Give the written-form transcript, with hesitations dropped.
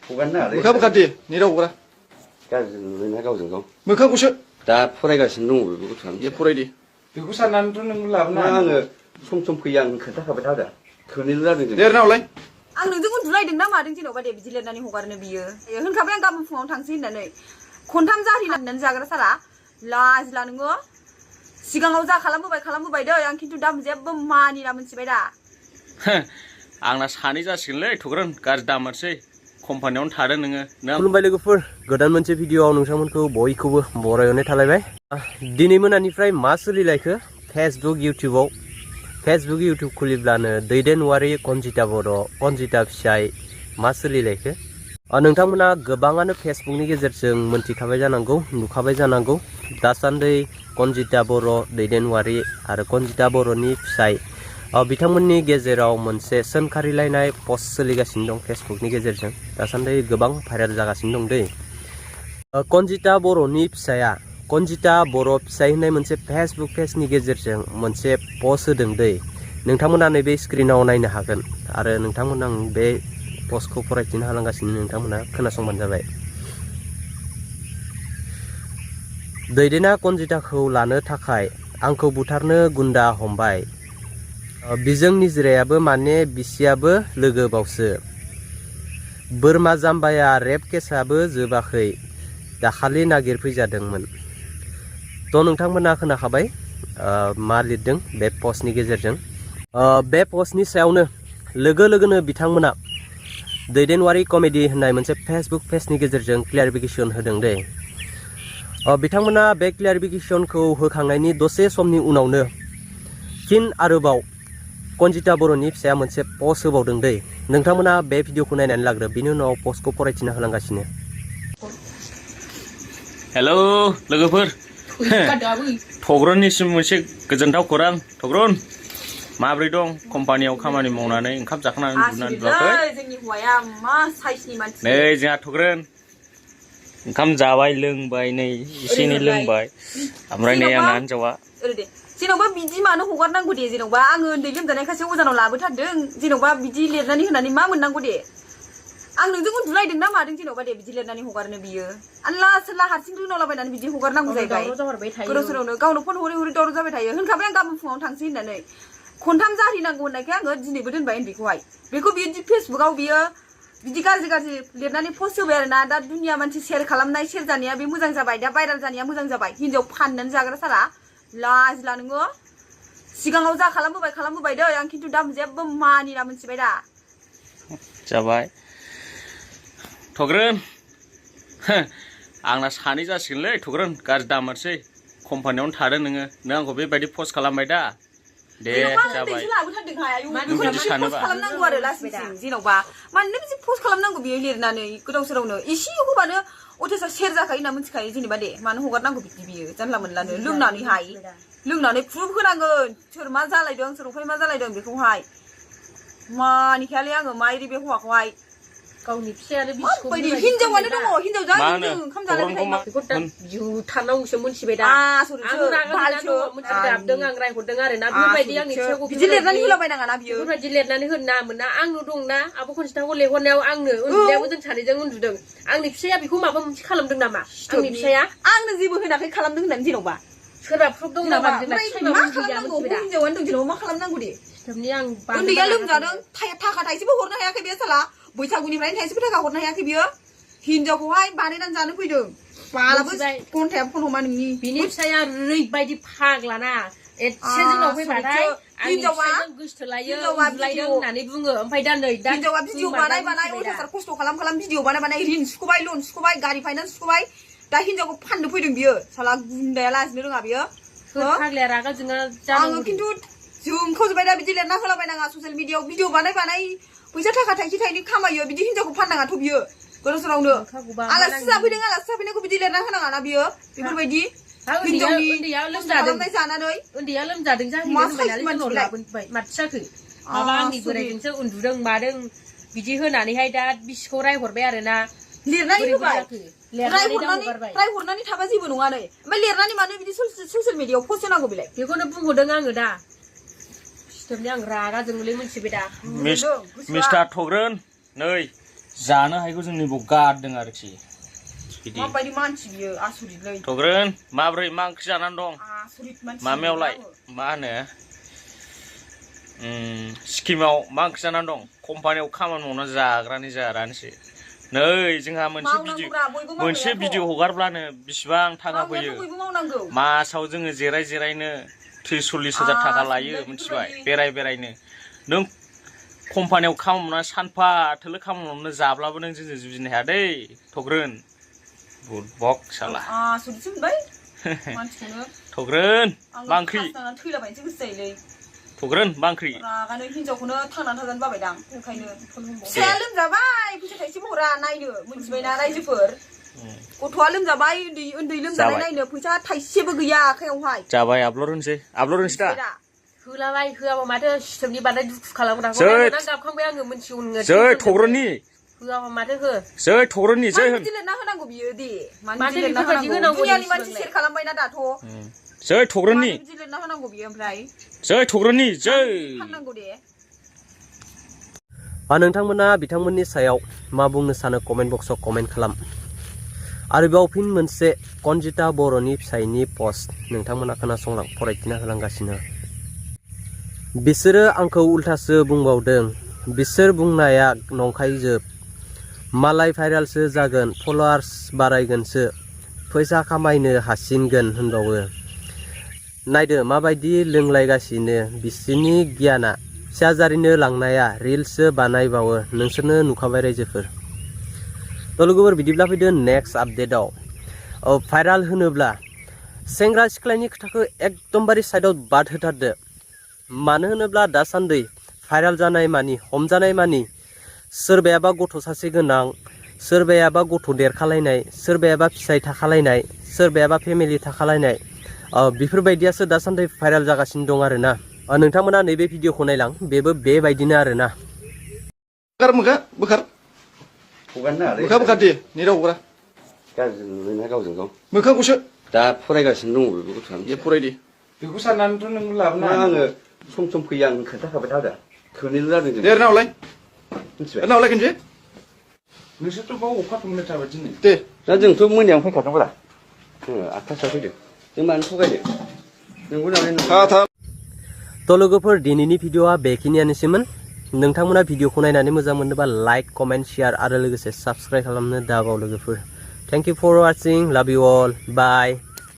मोखां बोखादि नेटाव हरा गाज्रि नुयोना गावजों गाव मोखांखौसो दा फरायगासिनो दङ बेखौ सानदों ए फरायदि बेखौ साननानैथ' नों लाबोना आङो सम फैयो आं खोन्थाखाबाय थादों थोनैल' जादों लिरनावलाय आं नोंजों उन्दुलायदों ना मादों जेन'बा दे बिदि लिरनानै हगारनो बियो होनखाबाय आं गाबोन फुङाव थांसै होननानै खनथाम जारिनानै जाग्रा सारा लाजिला नोङो सिगाङाव जा खालामबोबाय दै आं खिन्थु दा जेबो मानिला मोनथिबाय दा आंना सानै जासिगोनलै थग्रोन गाज्रि दामोनसै कम्पानियावनो थादों नोङो खुलुमबाय लोगोफोर गोदान मोनसे भिडिअआव नोंथांमोनखौ बयखौबो बरायहरनाय थालायबाय दिनै मोनानिफ्राय मा सोलिलायखो फेसबुक इउटिउब खुलिब्लानो दैदेन वारि कनजिता बर' कनजिता फिसाय मा सोलिलायखो नोंथांमोना गोबाङानो फेसबुकनि गेजेरजों मोनथिखाबाय जानांगौ नुखाबाय जानांगौ दासान्दि कनजिता बर' दैदेन वारि आरो कनजिता बर'नि फिसाय बिथांमोननि गेजेराव मोनसे सोंखारिलायनाय पस्ट सोलिगासिनो दं फेसबुकनि गेजेरजों दासान्दि गोबां भाइरेल जागासिनो दं दै कनजिता बर'नि फिसाया कनजिता बर' फिसाय होननाय मोनसे फेसबुक पेजनि गेजेरजों मोनसे पस्ट होदों दै नोंथांमोना नैबे स्क्रिनाव नायनो हागोन आरो नोंथांमोना आं बे पस्टखौ फरायथिनो हालांगासिनो नोंथांमोना खोनासंबानो जाबाय दैदेना कनजिताखौ लानो थाखाय आंखौ बुथारनो गुन्दा हमबाय बिजों निजिरायाबो माने बिसियाबो लोगो बावसो बोरमा जाम्बाया रेप केसआबो जोबाखै दाखालि नागिरफैजादोंमोन थ' नोंथांमोना खोनाखाबाय मा लिरदों बे पस्टनि गेजेरजों बे पस्टनि सायावनो लोगोनो बिथांमोना दैदेनवारि कमेडि होननाय मोनसे फेसबुक पेजनि गेजेरजों क्लियारिफिकेसन होदों दे बिथांमोना बे क्लियारिफिकेसनखौ होखांनायनि दसे समनि उनावनो फिन आरोबाव कनजिता बर'नि फिसाया मोनसे पस्ट होबावदों दै नोंथांमोना बे भिडिअखौ नायनानै लाग्रो बिनि उनाव पस्टखौ फरायथिना होलांगासिनो हेलौ लोगोफोर थग्रननिसिम मोनसे गोजोनथाव खौरां थग्रन माब्रै दं कम्पानियाव खामानि मावनानै ओंखाम जाखांनानै उन्दुनानै उन्दुवाखै जोंनि हौवाया मा साइसनि मानसि नै जोंहा थग्रन ओंखाम जाबाय लोंबाय नै एसे एनै लोंबाय ओमफ्राय नै आंना हिनजावा जेन'बा बिदि मानो हगारनांगौ दे जेन'बा आङो उन्दै लोमजानायखासो अजानाव लाबोथारदों जेन'बा बिदि लिरनानै होनानै मा मोननांगौ दे आं नोंजों उन्दुलायदों ना मादों जेन'बा दे बिदि लिरनानै हगारनो बियो आल्ला सोरला हारसिं रोनावलाबायनानै बिदि हगारनांगौ जाहैबाय गोदाव सोरावनो गावनो फन हरै दावराव जाबाय थायो होनखाबाय आं गाबोन फुङाव थांसै होननानै खनथाम जारिनांगौ होननायखाय आङो दिनैबो दोनबाय उन्दैखौहाय बेखौ बियो फेसबुकाव बियो बिदि गाज्रि लिरनानै पस्ट होबाय आरोना दा दुनिया मानसि शेयार खालामनाय शेयार जानाया बे मोजां जाबाय दा भाइरेल जानाया मोजां जाबाय हिनजाव फाननानै जाग्रा सारा लाजिला नोङो सिगाङाव जा खालामबोबाय दै आं खिन्थु दा जेबो मानिला मोनथिबाय दा जाबाय थग्रोन आंना सानै जासिगोनलै थग्रोन गाज्रि दामोनसै कम्पानियावनो थादों नों आंखौ बेबायदि पस्ट खालामबाय दा दे जाबाय बेखौनो पस्ट खालामनांगौ आरो लासिंसिं जेन'बा मानोना बिदि पस्ट खालामनांगौ बियो लिरनानै गोदाव सोरावनो एसे होबानो अथेसार शेयार जाखायो होनना मिथिखायो जेनेबा दे मानो हगारनांगौ बिदि बियो जानला मोनलानो लोंनानै प्रुफ होनांगोन सोर मा जालायदों सोर उफाय मा जालायदों बेखौहाय मानिखायालै आङो माइरि बे हौवाखौहाय गावनि फिसायानो हिनजावानो दङ हिनजाव जाहैदों ओंखाम जालायबाय बुथारनांगौसो मोनथिबाय दा गाबदों आं रायहरदों आरोना बेबायदि आंनि फिसाखौ बिदि लिरनानै होलाबायनाङाना बियो बेबायदि लिरनानै होनो नाङामोन ना आंनो दंना आब' कनजिताखौ लेंहरनायाव आंनो उन्दुनायावबो जों सानैजों उन्दुदों आंनि फिसाया बेखौ माबा मोनसे खालामदों नामा आंनि फिसाया आंनो जेबो होनाखै खालामदों होननानै जेन'बा सोरबा प्रुफ दं नामा मा खालामनांगौ हिनजावानो दं जेन'बा मा खालामनांगौ दे उन्दैया लोमजादों थाखा थाइसेबो हरनो हायाखै बे साला बैसागुनिफ्रायनो थाइसेबो थाखा हरनो हायाखै बियो हिनजावखौहाय बानायनानै जानो फैदों बालाबो घन्टाया फन हमा नोंनि बिनि फिसाया ओरैबायदि फाग्लाना एसे जोंनाव फैबाथाय हिनजावा गोसथोलायो उन्दुलायदों होननानै बुङो ओमफ्राय दा नै हिनजावा भिडिअ बानाय अथासार खस्थ' खालाम भिडिअ बानाय रिन सुख'बाय लन सुख'बाय गारि फाइनान्स सुख'बाय दा हिनजावखौ फाननो फैदों बियो साला गुन्दाया लाजिनो रोङा बियो फाग्लाया रागा जोङो आङो खिन्थु जोंखौजोबबाय दा बिदि लिरना होलाबायनाङा ससियेल मिडियाआव भिडिअ बानाय फैसा थाखा थाइसे थाइनै खामायो बिदि हिनजावखौ फाननाङाथ' बियो गोदाव सोरावनो आलासि जाफैनायखौ बिदि लिरना होनाङाना बियो बेफोरबायदि उन्दैया लोमजादों जाहैबाय माथो जाखो माबा आंनि बोराइजोंसो उन्दुदों मादों बिदि होनानैहाय दा बिसिखौ रायहरबाय आरोना लिरनानै होबाय रायहरनानै थाबा जेबो नङा नै ओमफ्राय लिरनानै मानो बिदि ससियेल मिडियाआव पस्ट होनांगौ बेलाय बेखौनो बुंहरदों आङो दा सिस्टेमनि आं रागा जोंलै मोनथिबाय दा मिस्टार थग्रोन नै जानो हायैखौ जोंनि बाव गारदों आरोखि बिदि माबायदि मानसि बियो आसुरितलै थग्रोन माब्रै मा ओंख्रि जानानै दं आसुरित मानसि मामायावलाय मा होनो स्किमाव मा ओंख्रि जानानै दं कम्पानियाव खामानि मावना जाग्रानि जाग्रानिसो नै जोंहा मोनसे भिडिअ हगारब्लानो बिसिबां थाखा फैयो मासाव जोङो जिरायनो 30-40 हाजार थाखा लायो मिथिबाय बेरायनो नों कम्पानियाव खामानि मावना सानफा थोलो खामानि मावना जाब्लाबो नों जोंजों जुजिनो हाया दै थग्रोन बुरबक साला आसुरितसो मोनबाय मानसिखौनो थग्रोन मा ओंख्रि थैलाबायनोसो गोसो जायोलै थग्रोन मा ओंख्रि रागानो हिनजावखौनो थांनानै थाजानो बाबायदां ओंखायनो फिसाया लोमजाबाय फैसा थाइसेबो हरा नायनो मिथिबायना रायजोफोर गथ'आ लोमजाबाय उन्दै लोमजानाय नायनो फैसा थाइसेबो गैया आखायावहाय जाबाय आपल'ड होनोसै दा होलाबाय होआबा माथो सिस्टेमनि बांद्राय दुखु खालामग्राखौ गाबखांबाय आङो मोनथिगौ नोङो जै थग्रोननि होआबा माथो हो जै थग्रोननि जै होन बिदि लिरना होनांगौ बियो दे माथो बेफोरबायदि होनांगौ दुनियानि मानसि सेयार खालामबायना दाथ' जै थग्रोननि बिदि लिरना होनांगौ बियो ओमफ्राय जै थग्रोननि जै फाननांगौ दे नोंथांमोना बिथांमोननि सायाव मा बुंनो सानो कमेन्ट बक्सआव कमेन्ट खालाम आरोबाव फिन मोनसे कनजिता बर'नि फिसायनि पस्ट नोंथांमोना खोनासंलां फरायथिना होलांगासिनो बिसोरो आंखौ उल्थासो बुंबावदों बिसोर बुंनाया नंखायजोब मालाय भाइरालसो जागोन फलोवार्स बारायगोनसो फैसा खामायनो हासिनगोन होनबावो नायदो माबायदि लोंलायगासिनो बिसोरनि गियाना फिसाजारिनो लांनाया रिल्ससो बानायबावो नोंसोरनो नुखाबाय रायजोफोर लोगोफोर बिदिब्ला फैदो नेक्स्ट आपडेटआव भाइराल होनोब्ला सेंग्रा सिख्लानि खोथाखौ एकदमबारे साइडआव बाद होथारदो मानो होनोब्ला दासान्दि भाइराल जानाय मानि हमजानाय मानि सोरबायाबा गथ' सासे गोनां सोरबायाबा गथ' देरखालायनाय सोरबायाबा फिसाय थाखालायनाय सोरबायाबा फेमिलि थाखालायनाय बेफोरबायदियासो दासान्दि भाइराल जागासिनो दं आरोना नोंथांमोना नैबे भिडिअखौ नायलां बेबो बेबायदिनो आरोना बोखार हगारनो आरो बोखार दे नेटाव हगारा गाज्रि नुयोना गावजों गाव मोखांखौसो दा फरायगासिनो दङ बे गथ'आ फरायदे बेखौ साननानैथ' नों लाबोना आङो सम फैयो आं खोन्थाखाबाय थादों थोनैल' जादों जों दे नावलाय मिथिबाय नावलाय खनसे नोंसोरथ' बाव अखा थमनो थाबाय दिनै दे दा जोंथ' मोनायावनो फैखादोंब्रा जोङो 8थासोआव फैदों जों मानो थगायदो नोंगौ नालाय लोगोफोर दिनैनि भिडिअआ बेखिनियानोसैमोन नोंथांमोना भिडिअखौ नायनानै मोजां मोनोबा लाइक कमेन्ट शेयार आरो लोगोसे साबस्क्राइब खालामनो दाबाव लोगोफोर थेंक इउ फर वाचिं लाभ इउ अल बाय